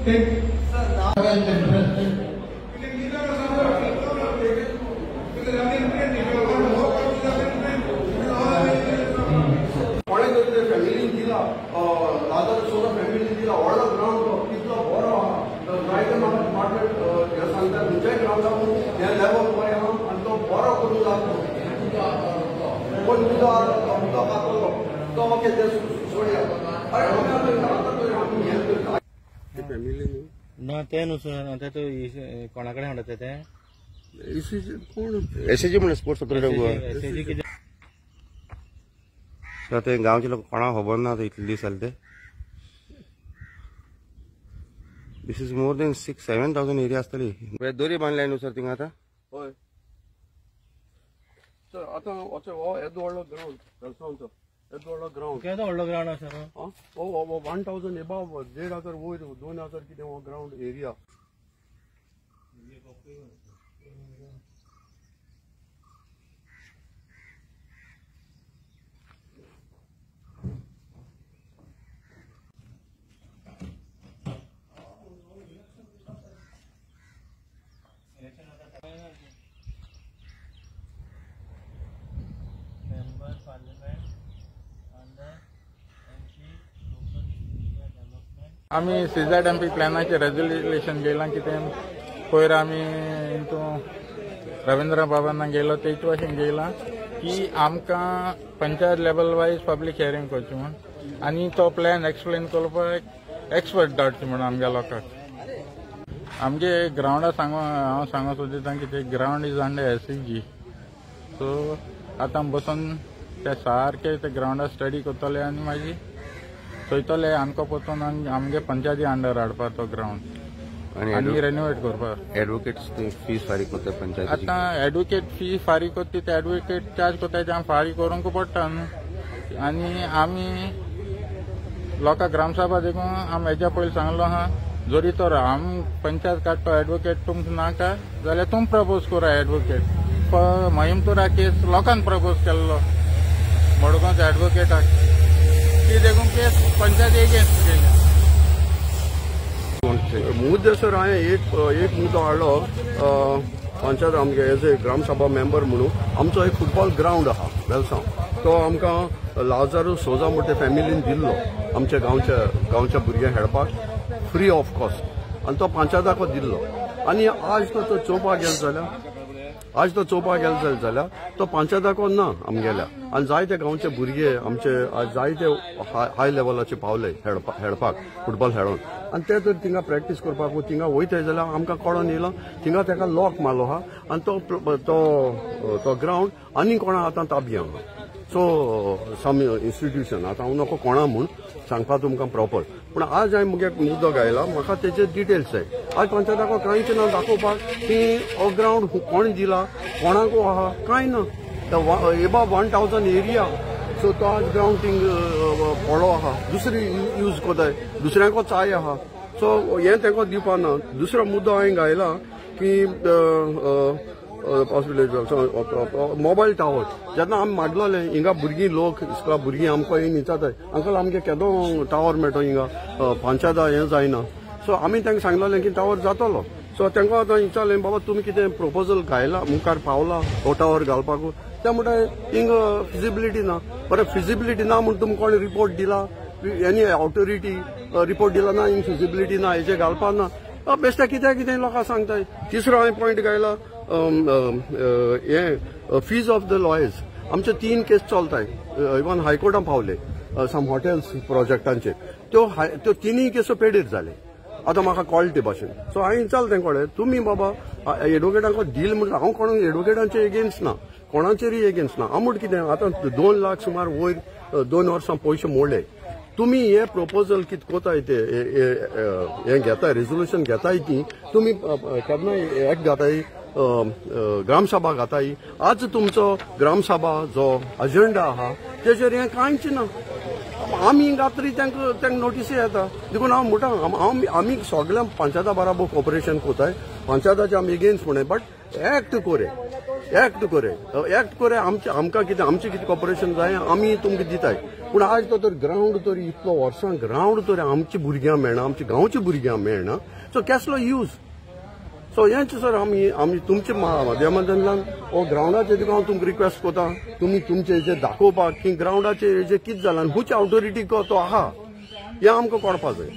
कोणें तरी ते फॅमिलीन दिला, लाजर सोजा फॅमिलीन दिला, व्हडलो ग्रावंड तो कितलो बरो आहा. जायते म्हाका डिपार्टमेंट हें सांगता खंयच्याय ग्रावंडा हें लेवल बरें आहा आनी तो बरो करून जातलो. कोण उदक उदक घातलो तो ओके ते सोडया. अरे आमी हें करता फॅमिली न्हू ना तें न्हू सर. आतां तो कोणा कडेन हाडटा तें कोण एसएजी म्हणून स्पोर्ट्स एसएजी कितें ते गांवचे लोक कोणाक खबर ना इतले दीस जाले ते. This is more than 6-7 thousand area आसतली. दोरी बांदल्या न्हू सर थिंगा आतां. हय सर, आतां हो येदो व्हडलो ग्रावंड वेलसांवचो, येदो व्हडलो ग्रावंड, केदो व्हडलो ग्रावंड आसा हो 1000 एबाव 1500 वयर 2000 कितें हो ग्रावंड एरिया. आमी सीझेडएमपी प्लॅनाचें रेजोल्युशन घेयलां कितें पयर आमी हितून रविंद्र बाबांना गेलो तेच भाशेन घेयलां की आमकां panchayat level wise public hearing करची म्हूण आनी तो प्लॅन एक्सप्लेन करपाक एक्सपर्ट धाडचे म्हूण आमच्या लोकांक. आमगे ग्रावंडा सांगो हांव सांगो सोदिता की ते ground is under SEG. So आतां बसून ते सारके ते ग्रावंडार स्टडी करतले आनी मागीर चोयतले आमकां परतून आमगे पंचायती अंडर हाडपा तो ग्रावंड आनी रेनोवेट करपाक. एडवोकेट फीस फारीक करता पंचायती. आतां एडवोकेट फी फारीक करता ते एडवोकेट चार्ज करता ते आमी फारीक करूंक पडटा न्हू. आनी आमी लोकांक ग्रामसभा देखून आमी हेज्या पयलीं सांगलो आहा जरी तर आम पंचायत काडटो एडवोकेट तुमकां नाका जाल्यार तुम प्रपोज करा एडवोकेट. महिमतुरा केस लोकांक प्रपोज केल्लो मडगांवच्या एडवोकेटाक ती देखून केस पंचायत एगेन्स्ट केली. मुद्दे सर हांवें एक मुद्दो हाडलो पंचायत आमगे एज ए ग्रामसभा मेंबर म्हणून. आमचो एक फुटबॉल ग्रावंड आहा वेलसांव, तो आमकां लाजारू सोजा म्हणटे फॅमिलीन दिल्लो आमच्या गांवच्या भुरग्यांक खेळपाक फ्री ऑफ कॉस्ट आनी तो पंचायताक दिल्लो. आनी आज तो चोवपाक गेलो जाल्यार जाल्यार तो पंचायताको ना आमगेल्या. आनी जायते गांवचे भुरगे आमचे आज जायते हाय लेवलाचे पावले खेळपाक फुटबॉल खेळोन. आनी ते तर थिंगा प्रॅक्टीस करपाक थिंगा वयताय जाल्यार आमकां कळोन येयलो थिंगा तेका लॉक मारलो आहा आनी तो तो ग्रावंड आनी कोणा आतां ताबी आहा. सो सम इन्स्टिट्युशन आतां हांव नको कोणा म्हूण सांगपा तुमकां प्रॉपर, पूण आज हांवें मुगे मुद्दो गायला म्हाका तेजे डिटेल्स जाय. आज पंचायताको कांयच ना दाखोवपाक की हो ग्रावंड कोण दिला कोणाको आहा कांय ना. एबाव 1000 एरिया. सो तो आज ग्रावंड थिंग पडलो आहा, दुसरी यूज कोताय दुसऱ्यांको चाय आहा. सो हें तेंको दिवपा ना. दुसरो मुद्दो हांवें गायला की मोबायल टावर जेन्ना आमी मागलोले हिंगा भुरगीं लोक इस्कोला भुरगीं आमकां येवन विचारताय अंकल आमगे केदो टावर मेळटो हिंगा पंचायता हें जायना. सो आमी तांकां सांगलोलें की टावर जातलो. सो तांकां आतां विचारलें बाबा तुमी कितें प्रपोजल घायला मुखार पावला हो टावर घालपाक, ते म्हणटा हिंगा फिजिबिलिटी ना. बरें फिजिबिलिटी ना म्हूण तुमकां कोणें रिपोर्ट दिला, एनी ऑथोरिटी रिपोर्ट दिला ना हिंग फिजिबिलिटी ना हेजें घालपाक ना. बेश्टे कितें कितें लोकांक सांगताय. तिसरो हांवें पॉयंट घायला हें फीज ऑफ the lawyers. आमचे 3 केस चलताय इवन हायकोर्टान पावले सम हॉटेल्स प्रोजेक्टांचे, त्यो तिनूय केसो पेडीर जाले. आतां म्हाका कळटा ते भाशेन. सो हांवें विचारलें तें कळ्ळें तुमी बाबा एडवोकेटांक दिल म्हणटा हांव कोण एडवोकेटांचे एगेन्स्ट ना, कोणाचेरूय एगेन्स्ट ना. हांव म्हणटा कितें आतां 2 लाख सुमार वयर 2 वर्सां पयशे मोडले. तुमी हे प्रपोजल कितें कोताय ते हें घेताय रेजोल्युशन घेताय ती तुमी केन्ना एक्ट घाताय ग्रामसभा घाताय. आज तुमचो ग्रामसभा जो अजेंडा आहा तेजेर हें कांयच ना. आमी रात्री तांकां तांकां नोटीसूय येता. देखून हांव म्हणटा आमी सगळ्या पंचायता बराबर कॉपरेशन कोताय, पंचायताचे आमी एगेन्स्ट म्हणून बट एक्ट कोरे एक्ट कोरे एक्ट कोरे. आमचें आमकां कितें आमचें कितें कॉपरेशन जाय आमी तुमकां दिताय. पूण आज तो तर ग्रावंड तर इतलो वर्सां ग्रावंड तर आमच्या भुरग्यांक मेळना, आमच्या गांवच्या भुरग्यांक मेळना. सो केसलो यूज? सो हेंच सर आमी आमी तुमच्या माध्यमांतल्यान हो ग्रावंडाचेर तुका हांव तुमकां रिक्वेस्ट करता, तुमी तुमचे हेजेर दाखोवपाक की ग्रावंडाचेर हेजेर कितें जालां आनी खंयच्या ऑथोरिटीक तो आहा हें आमकां कळपा जाय.